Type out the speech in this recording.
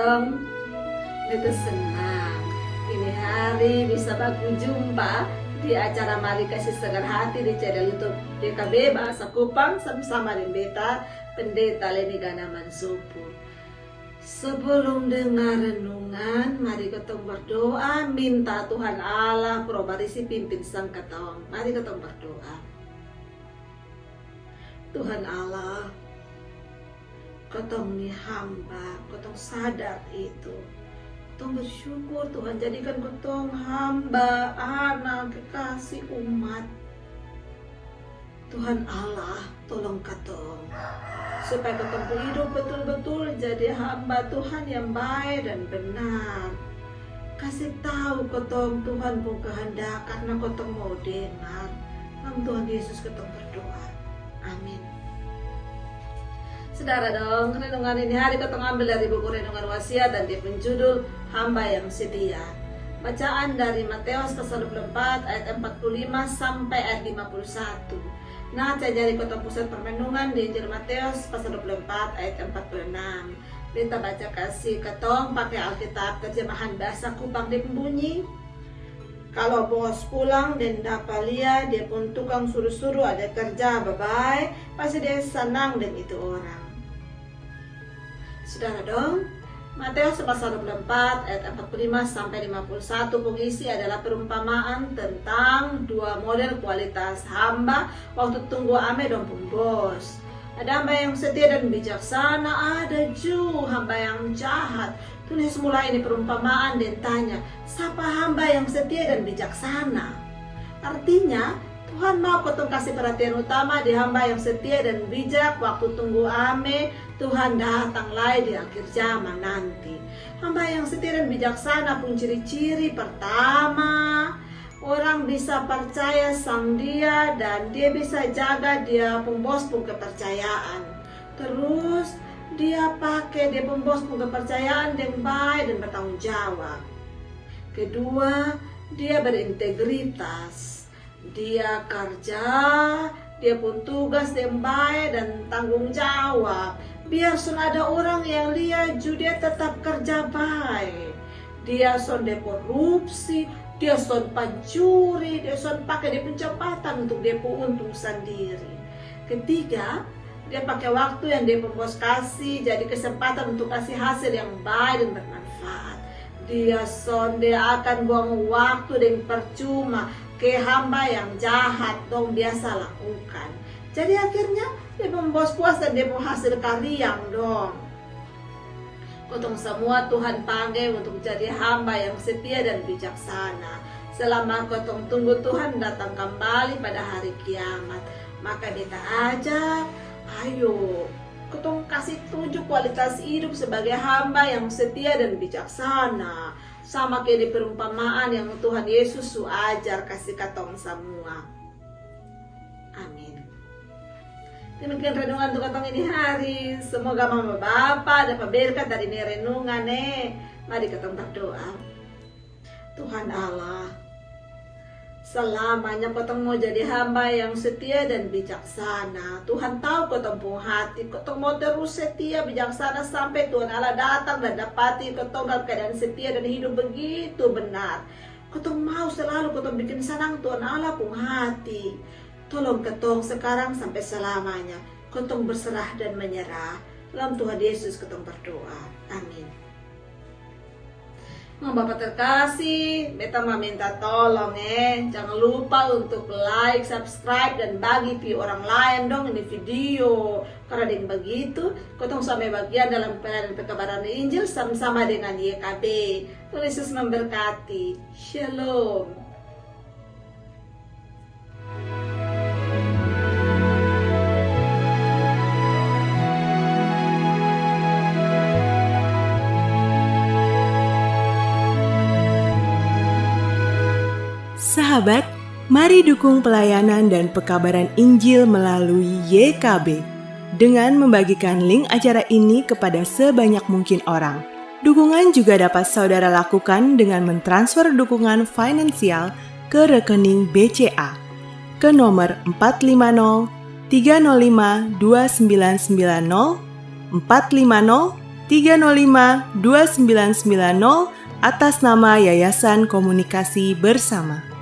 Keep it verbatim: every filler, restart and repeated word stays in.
Beta senang ini hari bisa baku jumpa di acara Mari Kasi Segar Hati di channel YouTube Y K B Bahasa Kupang, sama-sama deng beta, Pendeta Leni Ganaman Supu. Sebelum dengar renungan, mari kotong berdoa, minta Tuhan Allah Probarisi pimpin sang katong. Mari kotong berdoa. Tuhan Allah, kotong ni hamba, kotong sadar itu. Kotong bersyukur Tuhan jadikan kotong hamba, anak, kekasih umat. Tuhan Allah, tolong katong supaya katong pung hidup betul-betul jadi hamba Tuhan yang bae dan benar. Kasi tau katong Tuhan pung kehendak karna katong mau dengar. Dalam Tuhan Yesus katong berdoa. Amin. Sudara dong, renungan ini hari katong ambil dari buku Renungan Wasiat dan dia pung judul Hamba yang Setia. Bacaan dari Matius pasal dua puluh empat ayat empat puluh lima sampai ayat lima puluh satu. Nah, jadi katong pusat permenungan di Injil Matius pasal dua puluh empat ayat empat puluh enam. Beta baca kasi katong pake Alkitab terjemahan bahasa Kupang, dia pung bunyi. Kalo bos pulang deng dapa lia dia pung tukang suru-suru ada kerja babae, pasti dia sanang deng itu orang. Sudara dong, Matius pasal dua puluh empat ayat empat puluh lima sampai lima puluh satu pung isi adalah perumpamaan tentang dua model kualitas hamba waktu tunggu ame dong pung bos. Ada hamba yang setia dan bijaksana, ada ju hamba yang jahat. Tuhan Yesus mulai ini perumpamaan deng tanya, sapa hamba yang setia dan bijaksana? Artinya, Tuhan mau kotong kasi perhatian utama di hamba yang setia dan bijak waktu tunggu ame Tuhan datang lai di akhir zaman nanti. Hamba yang setia dan bijaksana pung ciri-ciri pertama, orang bisa percaya sang dia dan dia bisa jaga dia pung bos pung kepercayaan. Terus, dia pake dia pung bos pung kepercayaan deng bae dan bertanggung jawab. Kedua, dia berintegritas. Dia karja dia pung tugas deng bae dan tanggung jawab. Biar son ada orang yang lia ju dia tetap karja bae. Dia sonde korupsi, dia son pancuri, dia son pake dia pung jabatan untuk dia pung untung sandiri. Ketiga, dia pake waktu yang dia pung bos kasi jadi kesempatan untuk kasi hasil yang bae dan bermanfaat. Dia sonde akan buang waktu deng percuma ke hamba yang jahat dong biasa lakukan. Jadi akhirnya dia pung bos puas dan dia pung hasil kariang dong. Kotong samua Tuhan pangge untuk jadi hamba yang setia dan bijaksana. Selama kotong tunggu Tuhan datang kambali pada hari kiamat, maka beta ajak, ayo, kotong kasi tunjuk kualitas hidup sebagai hamba yang setia dan bijaksana, sama ke di perumpamaan yang Tuhan Yesus su ajar kasi katong samua. Amin. Demikian renungan untuk katong ini hari. Semoga mama bapa dapa berkat dari ini renungan e. Mari katong berdoa. Tuhan Allah, selamanya kotong mau jadi hamba yang setia dan bijaksana. Tuhan tau kotong pung hati, kotong mau terus setia bijaksana sampe Tuhan Allah datang dan dapati kotong dalam keadaan setia dan hidup begitu benar. Kotong mau selalu kotong bikin sanang Tuhan Allah pung hati. Tolong katong sekarang sampe selamanya kotong berserah dan menyerah. Dalam Tuhan Yesus kotong berdoa. Amin. Mama bapa terkasi, beta mau minta tolong e, jangan lupa untuk like, subscribe, dan bagi pi orang laen dong ini video. Karna deng bagitu kotong samua bagian dalam pelayanan pekabaran Injil sama-sama dengan Y K B. Tuhan Yesus memberkati. Shalom. Sahabat, mari dukung pelayanan dan pekabaran Injil melalui Y K B dengan membagikan link acara ini kepada sebanyak mungkin orang. Dukungan juga dapat saudara lakukan dengan mentransfer dukungan finansial ke rekening B C A ke nomor empat lima nol tiga nol lima dua sembilan sembilan nol, empat lima nol tiga nol lima dua sembilan sembilan nol atas nama Yayasan Komunikasi Bersama.